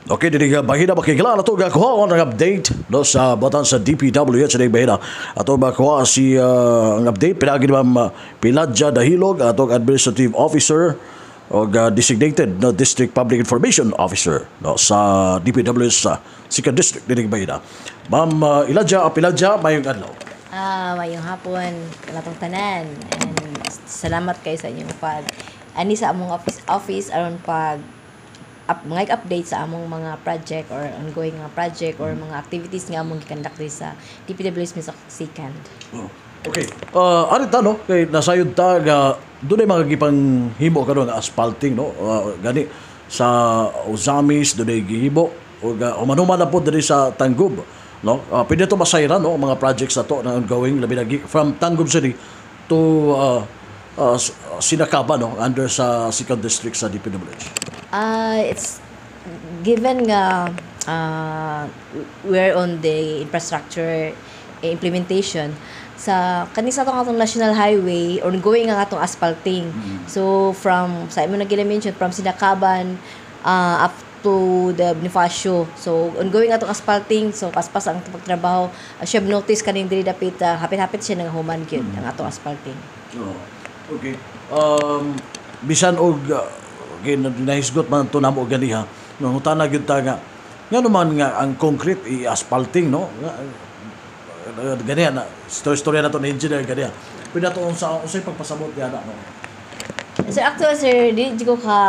Okay, diri ka bahina makigala ato gakuha ang update, no, sa batan sa DPWH sa bahina. Ato makuha si ang update pinagi ni Ma'am Piladja Dahilog, atong administrative officer o designated, no, District Public Information Officer, no, sa DPWH sa Second District diri bahina. Ma'am Iladja Piladja, mayong adlaw. Ah, mayong hapon kanatong tanan. And salamat kay sa inyong pag ani sa among office office aron pag up, mga update sa among mga project or ongoing nga project or mga activities nga among gi-conduct diri sa DPWH Misak Second. Oh. Okay. Ano ta, no, kay nasayod ta nga dunay mga gipang himo karon nga asphalting, no. Gani sa Ozamiz dunay gihimo ug human na pod diri sa Tangub, no. Pwede to masayran, no, ang mga projects na to na ongoing, labi na from Tangub City to Sinakaba, no, under sa Second District sa DPWH. Ah, it's given nga we're on the infrastructure implementation sa kani sa atong atong national highway, ongoing ang atong asphalting. So from sa imo na gina-mention, from Sinakaban up to the Bonifacio. So ongoing atong asphalting, so paspas ang pagtrabaho. As you have noticed, kaning diri dapit hapit-hapit siya nga human gyud ang atong asphalting. Oh, okay. Bisan og okay, nahisgot man to namo ganiha. Nangutana gyud ta nga ngano man nga ang concrete i-asphalting, no? Nga, ganiha na story story na to ni engineer ganiha. Pwede to unsa unsay pagpasabot niya na, no? So actually, sir, di ko ka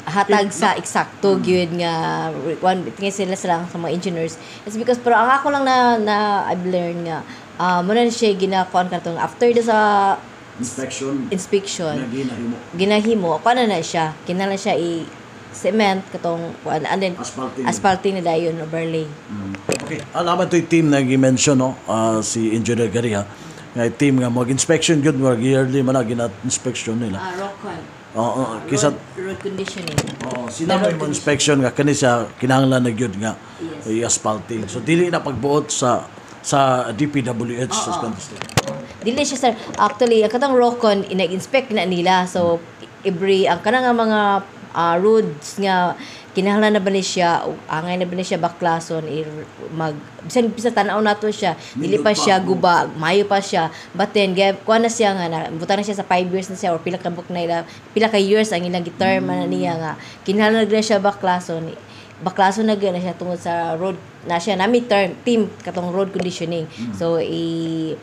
hatag sa eksakto gyud nga one tingin sila sa lang sa mga engineers. It's because, pero ang ako lang na na I've learned nga muna na siya ginakuan katong after the sa inspection inspection na ginahimo. Ginahimo kuan na na siya, kinahanglan siya i cement katong kuan and then asphalting. Asphalting na dayon, overlay. Okay, alaman to yung team na gi-mention, no, si Engineer Gariha. Nga team nga mag-inspection gyud, mag yearly man na gina-inspection nila. Ah, ROCON. Oo, kisa road conditioning. Oo, sila mo yung inspection nga kani siya kinahanglan na gyud nga i-asphalting. So dili na pagbuot sa DPWH sa Second District. Dili siya, sir. Actually, ang katong ROCON ina-inspect na nila. So every ang kanang nga mga roads nga kinahanglan na ba ni siya o angay na ba ni siya baklason, mag bisan bisan tan-aw nato siya, dili pa nindot pa. Siya guba, mayo pa siya, but then kuha na siya nga na buta na siya sa 5 years na siya or pila ka book na ila, pila ka years ang ilang gi-term na niya nga kinahanglan na siya baklason, baklason na gyud na siya tungod sa road na siya nami term team katong road conditioning. So i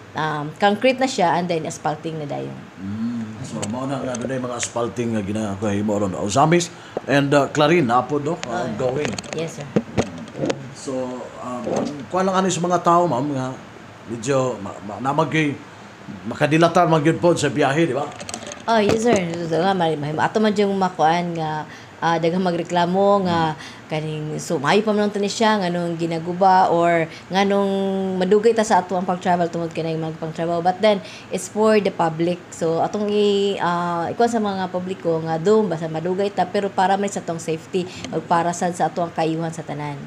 concrete na siya and then asphalting na dayon. So mao na nga dunay mga asphalting nga ginahimo ron. Ozamiz and Clarin apod, no, ongoing. Yes, sir. So ang kuha lang ani sa mga tao, ma'am, nga medyo namagay makadilatar man gyud pod sa biyahe, di ba? Oh, yes, sir. So, nga ato man yung makuan nga daghang magreklamo nga kaning so maayo pa man ni siya, nganong ginaguba or nganong madugay ta sa ato ang pag-travel tungod kay mga pang-travel, but then it's for the public, so atong i ikuan sa mga publiko nga doon basta madugay ta, pero para man sa atong safety ug para sad sa ato ang kayuhan sa tanan.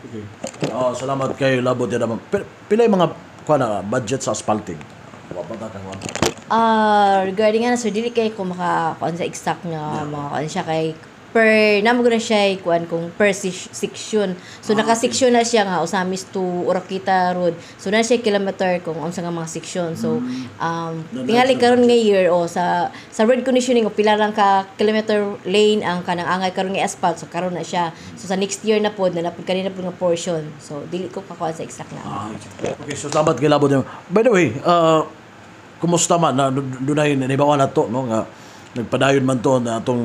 Okay. Oh, salamat kay Labo din naman. Pila yung mga kuha na budget sa asphalting? Wa pa ta ka kuha. Ah, regarding nga, sir, dili kay ko maka kuan sa exact nga mga kuan siya kay per namo na siya kuan kung per section. So naka-section na siya nga Ozamiz to Oroquieta Road. So na siya kilometer kung unsa nga mga section. So tingali karon nga year o sa road conditioning o pila lang ka kilometer lane ang kanang angay karon nga asphalt. So karon na siya. So sa next year na pod na napod kanina pod nga portion. So dili ko kakuan sa exact na. Ah, okay, so salamat kay Labo din. By the way, kumusta man na dunay nanibawan na to, no, nga nagpadayon man to na atong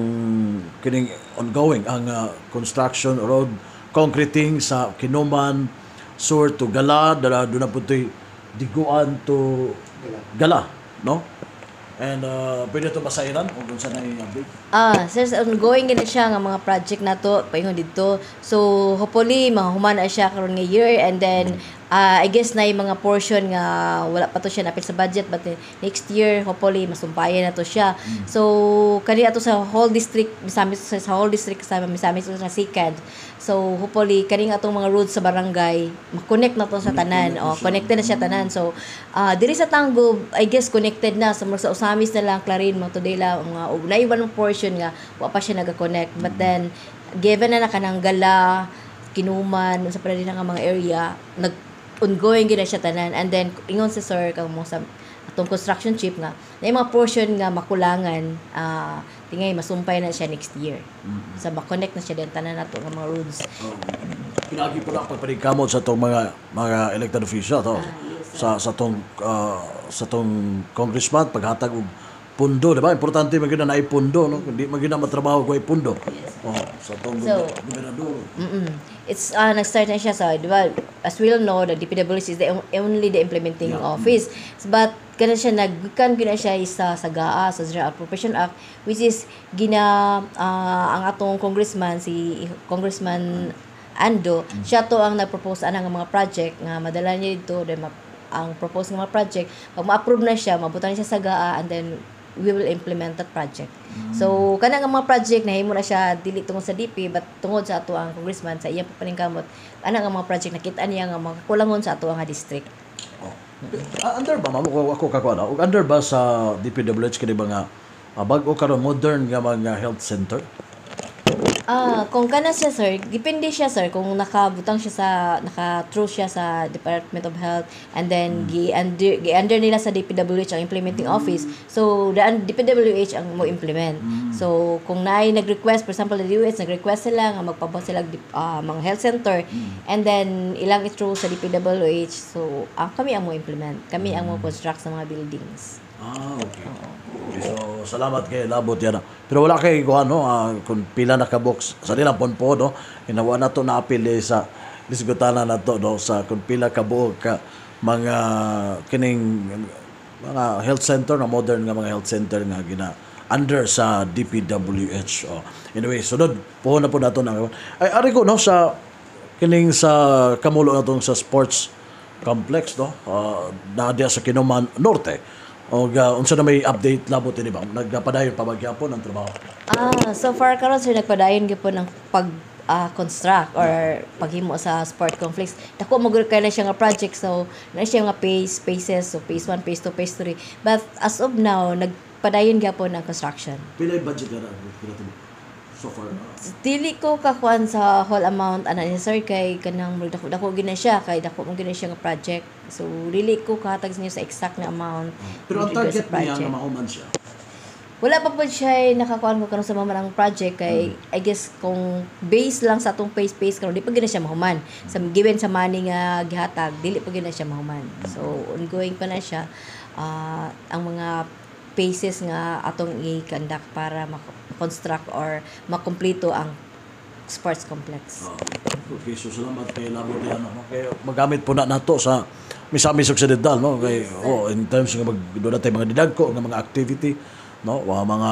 kining ongoing ang construction road concreting sa Kinuman Sur to Gala, dala doon na po to'y Diguan to Gala, no? And pwede to masairan kung unsa na i-update. Ah, sir, ongoing gid na siya nga mga project nato paingon didto. So hopefully mahuman na siya karon nga year and then I guess na yung mga portion nga wala pa to siya napil sa budget, but then next year hopefully masumpayan na to siya. So kani ato sa whole district Misamis, sa whole district sa Misamis sa second. So hopefully kaning atong mga roads sa barangay ma-connect na to sa tanan. O connected na siya tanan. So diri sa Tangub, I guess connected na sa mga sa Ozamis na lang, Clarin, mga Tudela, mga ug na one portion nga wa pa siya naga-connect. But then given na na kanang Gala, Kinuman, sa pa nga mga area, nag ongoing gid na siya tanan. And then ingon si sir kang mo sa atong construction chief nga na yung mga portion nga makulangan, tingay masumpay na siya next year. Sa ma-connect na siya din tanan nato nga mga roads. Oh. Pinagi po lang pagpaningkamot sa itong mga elected official to. Sa tong congressman, paghatag og pundo, di ba? Importante man gyud na naay pundo, no? Hindi man gyud na matrabaho kung ay pundo. Oh, sa tong gobernador. It's nag-start na siya sa, di ba, as we all know, the DPWH is the only the implementing office. But kana siya nagkan gina siya isa sa GAA, sa General Appropriation Act, which is gina ang atong congressman, si Congressman Ando, siya to ang nag-propose ana nga mga project nga madala niya dito. Then ang propose nga mga project, pag ma-approve na siya, mabutan siya sa GAA and then we will implement that project. So kana nga mga project nahimo na siya dili tungod sa DP but tungod sa ato ang congressman sa iyang paningkamot. Ana nga mga project nakita niya nga mga kulangon sa ato ang district. Oh. Under ba, ma'am, ako kakuha na, ug under ba sa DPWH kini ba nga bag-o karon modern nga mga health center? Kung kana siya, sir, depende siya, sir, kung nakabutang siya sa naka-through siya sa Department of Health and then gi under nila sa DPWH ang implementing office. So the DPWH ang mo implement. So kung naay nag-request, for example, the DOH nag-request sila nga magpabuhat sila mga health center and then ilang i-through sa DPWH. So kami ang mo implement. Kami ang mo construct sa mga buildings. Ah, okay. Okay, so salamat kay labot yan. Pero wala kay kuan, no, kung pila na ka box sa nilang ponpo, no. Hinawa na to na apil eh, sa lisgutanan na to, no, sa kung pila ka buok ka mga kining mga health center na modern nga mga health center nga gina under sa DPWH. Oh. Anyway, sunod puhon na po nato na. Ay, ari ko, no, sa kining sa kamulo natong sa sports complex, no, naa diya sa Kinuman Norte. O unsa na may update labot ini ba? Nagpadayon pa ba gyapon ang trabaho? So far karon, sir, nagpadayon gyud ng pag construct or paghimo sa sport complex. Dako mo gud kay na siya nga project, so na siya nga phase phases, so phase 1, phase 2, phase 3. But as of now, nagpadayon gyapon ang construction. Pila yung budget na so far? Dili ko kakuan sa whole amount ana niya, sir, kay kanang murag dako dako gina siya, kay dako mo gina siya nga project. So dili ko kahatag sa inyo sa exact na amount Pero ang with regards target sa niya project. nga mahuman siya. Wala pa po siya nakakuan ko karon sa mga ang project kay I guess kung base lang sa atong phase phase karon, di pa gina siya mahuman. Sa given sa money nga gihatag, dili pa gina siya mahuman. So ongoing pa na siya ang mga phases nga atong i-conduct para ma-construct or makumpleto ang sports complex. Okay, so salamat kay labot yan. No? Kay magamit po na nato sa Misamis Occidental, no? Kay oh, in terms nga mag doon natin mga didagko nga mga activity, no? Wa mga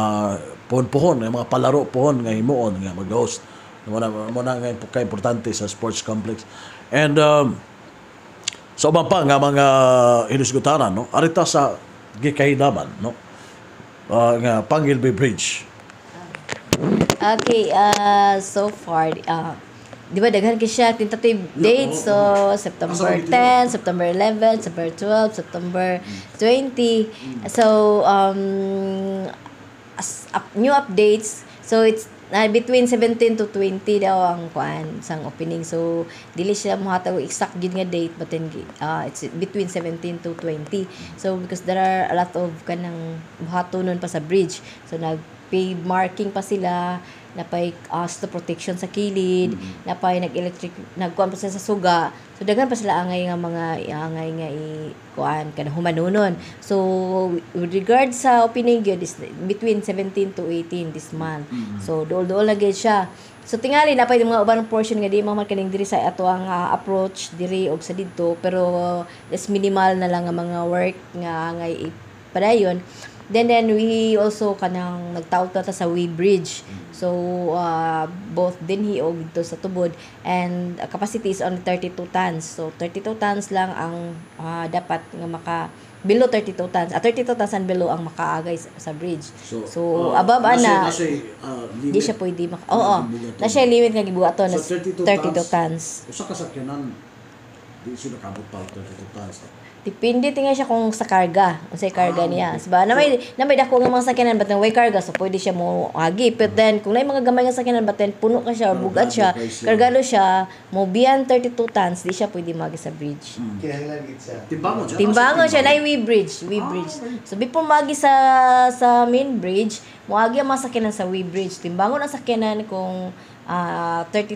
pohon-pohon, nga mga palaro pohon nga himuon nga mag-host. Mo na nga ka importante sa sports complex. And sa uban pa nga mga hinisgutaran, no? Arita sa gikahidaman, no? Nga Panguil Bay Bridge. Okay, so far, di ba daghan kay siya tentative dates? So, September Asa man 10, September 11, September 12, September 20. So, as, new updates, so it's between 17 to 20 daw ang kuan sang opening. So, dili siya mohatag og exact gid nga date, but then it's between 17 to 20. So, because there are a lot of kanang buhatonon pa sa bridge. So, nag pave marking pa sila, napay stop protection sa kilid, napay nag-electric, nagkuan pa sila sa suga. So daghan pa sila angay nga mga angay nga i kuan kanang humanunon. So with regard sa opening gyud is between 17 to 18 this month. So duol-duol na gyud siya. So tingali napay mga uban portion nga di man kaning diri sa ato ang approach diri og sa didto, pero less minimal na lang ang mga work nga angay padayon. Then we also kanang nagtaw ta sa weighbridge. So both dinhi og didto sa tubod and capacity is only 32 tons. So 32 tons lang ang dapat nga maka below 32 tons. 32 tons and below ang makaagay sa bridge. So above ana nasa limit. Di siya pwede maka. Oo. Gibuhaton. Na siya limit nga gibuhaton So na 32 32 tons. Tons. Usa ka sakyanan di siya nakabot pa og 32 tons. Depende tinga siya kung sa karga, unsay karga niya. Ba na may dako nga mga sakyanan but way karga, so pwede siya mo agi. But then kung naay mga gamay nga sakyanan but then puno ka siya or bugat siya, Kargado kay siya. Kargado siya, mo beyond 32 tons, di siya pwede moagi sa bridge. Kinahanglan gid siya. Timbangon siya. Timbangon siya na weighbridge, weighbridge. So before moagi sa main bridge, moagi ang mga sakyanan sa weighbridge. Timbangon ang sakyanan kung 32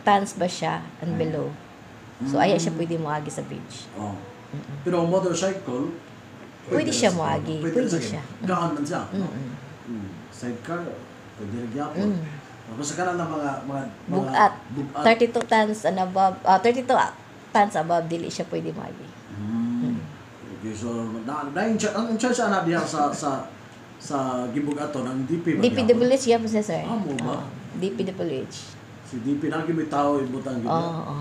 tons ba siya and below. So aya siya pwede moagi sa bridge. Oh. Pero ang motorcycle, Pwede siya moagi. Pwede, Pwede siya. siya. Gaan man siya. No? Sidecar, pwede rin gyapon. Basta ka ng mga Bugat. Bugat. 32 tons and above, 32 tons above, dili siya pwede moagi. Okay, so na ang in charge ana diha sa gibugaton ang DP ba gyapon? DPWH gyapon siya, sir. Ah, mo ba? Oo, DPWH. Si DP na gyud may tao ibutang gyud. Oo, oo.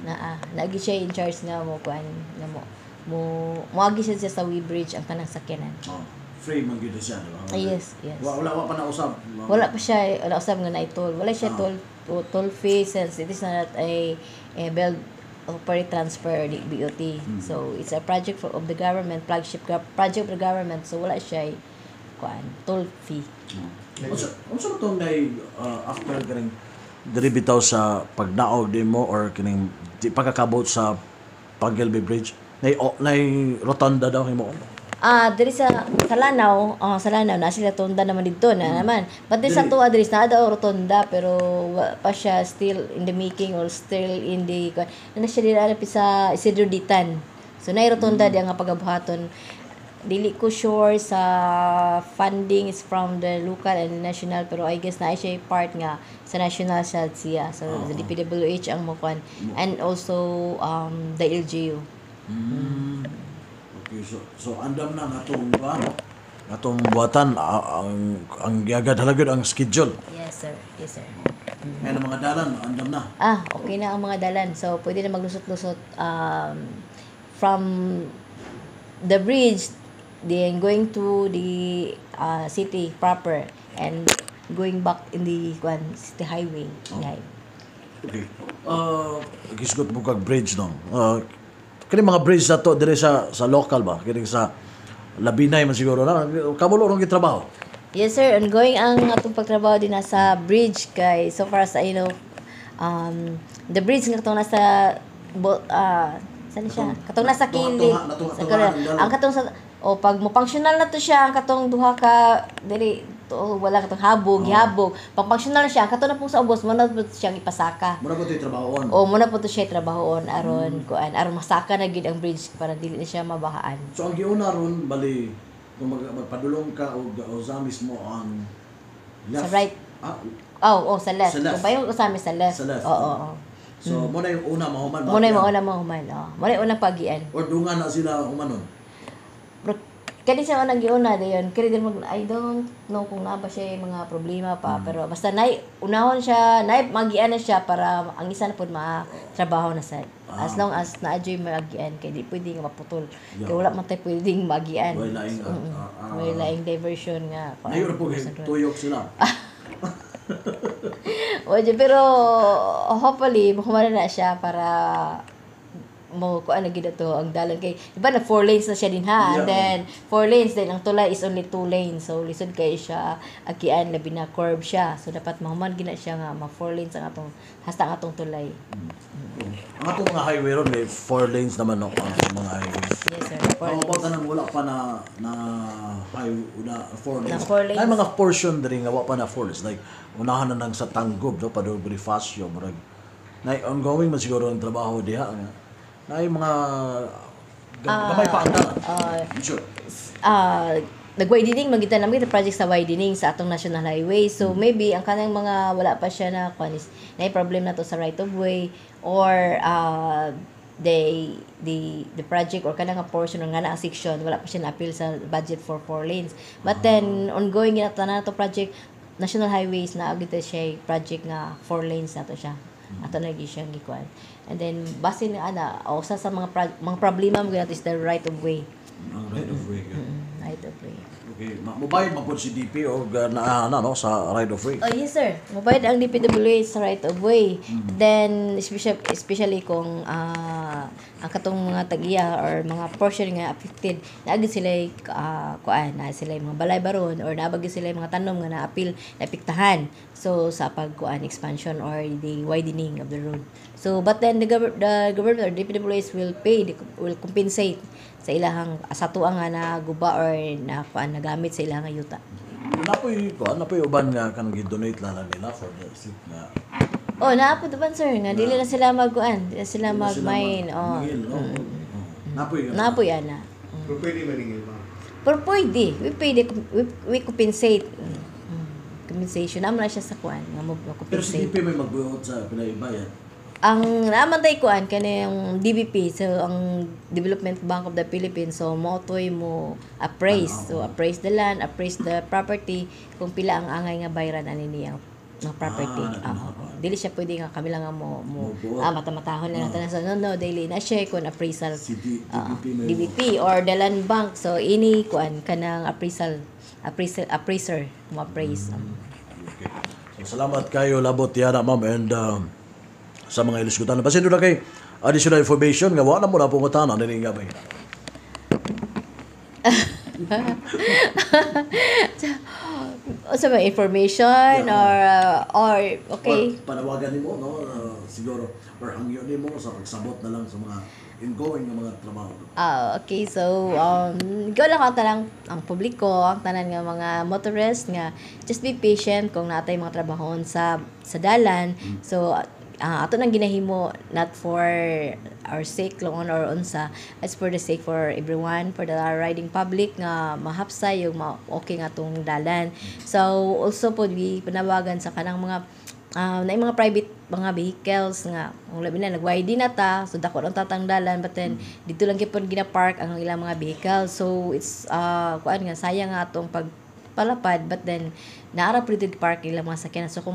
Naa, lagi siya in charge nga mo kuan nga mo mo moagi siya sa weighbridge ang kanang sakyanan. Oh, free man gyud siya, di ba? Ah, yes. Wala wa pa na usab. Wala pa siya, wala usab nga na toll. Wala siya toll fee since it is not a build operate transfer, the BOT. So it's a project of the government, flagship project of the government. So wala siya kuan toll fee. Unsa ba tong nay after kaning diri bitaw sa pagnaog nimo or kining di pagkakabot sa Panguil Bay Bridge nay o, nay rotunda daw himo? Ah, diri sa Lanao, oh, sa Lanao na sila rotonda naman didto na naman. But diri sa tuwa diri na daw rotonda pero wa pa siya, still in the making or still in the na siya diri ara sa Isidro Ditan. So nay rotonda diya nga pagabuhaton. Dili ko sure sa funding is from the local and national, pero I guess na siya part nga sa national siya siya. So the DPWH ang mokuan and also the LGU. Okay, so andam na nga atong ano, atong buhatan, ang giagad halagod ang schedule. Yes, sir. Yes, sir. Ngayon ang mga dalan andam na. Ah, okay na ang mga dalan. So, pwede na maglusot-lusot from the bridge, then going to the city proper and going back in the kwan, city highway. Yeah. Okay. Gisgot mo kag bridge, no. Kini mga bridge na to dire sa local ba? Kini sa Labinay man siguro na. Kamulo rong gitrabaho. Yes, sir. Ongoing ang atong pagtrabaho din sa bridge kay so far as I know, the bridge nga katong nasa saan siya? Katong nasa kilid. Tunga- Sa tunga ng dalan. Ang katong sa o pag mo functional na to siya ang katong duha ka dili to wala katong habog, gihabog. Pag functional na siya, ang katong na pong sa ubos mo na po siyang ipasaka. Mura ba ito'y trabahoon? O mo na po to siya trabahoon aron kuan aron masaka na gid ang bridge para dili na siya mabahaan. So ang giuna ron bali kung magpadulong ka og Ozamis mo ang left. Sa right. Ah, Oh, sa left. Sa left. Kung pa yung Ozamis sa left. Sa left. Oo. So mo na yung una mahuman. Muna yung maagian. mauna mahuman. Oh. Muna yung unang pagian. Or dungan na sila humanon. Pero kani sa unang giuna dayon, kani din mag I don't know kung naa ba siya yung mga problema pa, pero basta nay unahon siya, nay magian na siya para ang isa na pud ma trabaho na sad. As long as naa jud magian kay di pwede nga maputol. Kay wala man tay pwedeng magian. Way laing, So, Way laing diversion nga. Ngayon na po kay tuyok sila. O, pero hopefully mahuman na siya para mo kuan na gid to ang dalan kay di ba na four lanes na siya din ha, and then four lanes then ang tulay is only two lanes, so lisod kay siya agian labi na curve siya, so dapat mahuman gina siya nga ma four lanes ang atong hasta ang atong tulay. Ang atong mga highway ron may four lanes naman, no, ang mga highway. Yes, sir, four Ang lanes. about na wala pa na highway na four lanes. Na four lanes. Ay mga portion diri nga wa pa na four lanes, like unahan na nang sa Tanggob no padung Bonifacio, murag na ongoing man siguro ang trabaho diha nga. Na mga gamay pa ang dalan. I'm sure. Nag-widening magita namin kita project sa widening sa atong national highway. So maybe ang kanang mga wala pa siya na kuan is na problem na to sa right of way or they the project or kanang nga portion or nga na ang section, wala pa siya na-appeal sa budget for four lanes. But then ongoing na tanan to project national highways na agad siya project nga four lanes na to siya. Ato na gyud siyang gikuan. And then basin nga ana o sa mga problema mo gyud is the right of way. Ang right of way. Right of way. Okay, mobayad man pud si DP og na no sa right of way. Oh, yes sir. Mobayad ang DPWH sa right of way. Then especially kung ang katong mga tag-iya or mga portion nga affected, naa gyud sila kuan, na sila mga balay baron or naa gyud sila mga tanom nga naapil, naapektahan. So sa pagkuan, expansion or the widening of the road. So but then the government or DPWH will compensate sa ilahang sa tuang nga naguba or na kuan, nagamit sa ilahang yuta. Napoy kuan, napoy uban nga kanang gi-donate lang lang nila for the sake nga Oh, naa po duman, sir, nga dili na sila magkuan, dili na sila dili na sila mag-mine. Oh. Mangil, no? Oh. Napoy nga. Naa po yan na. Pero pwede maningil, ma'am. Pero pwede, we pwede, we compensate. Compensation naman na siya sa kuan nga mo Pero si compensate. DP may magbuot sa pinaibayan. Ang naaman tay kuan kanang DBP, so ang Development Bank of the Philippines, so mo toy mo appraise. So appraise the land, appraise the property kung pila ang angay nga bayran ani niya nga property. Ah, Oo. Dili siya pwede nga kami lang nga mo Mo buot. Mata-matahon lang natin. So no, dili na siya kun appraisal. Si Ah, DBP may DBP or the Land Bank. So ini kuan kanang appraisal appraisal appraiser mo appraise. Okay. So salamat kayo labot yana, ma'am, and sa mga ilisgutan. Basin na kay additional information nga wala mo na pungutana dili nga bay. Unsa ba information or okay. Or panawagan nimo no, siguro or hangyo nimo sa pagsabot na lang sa mga ongoing nga mga trabaho. Ah, okay. So, go lang ang tanang ang publiko, ang tanan nga mga motorists nga just be patient kung natay mga trabahon sa dalan. So, ato nang ginahimo not for our sake lang or unsa, it's for the sake for everyone, for the riding public nga mahapsay yung okay nga tong dalan. So, also po we panawagan sa kanang mga na mga private mga vehicles nga kung labi na nag-wide na ta, so dako ang tatang dalan, but then dito lang gyud gina-park ang ilang mga vehicles. So it's kuan nga sayang nga atong pagpalapad, but then naara pud dito park ilang mga sakyanan. So kung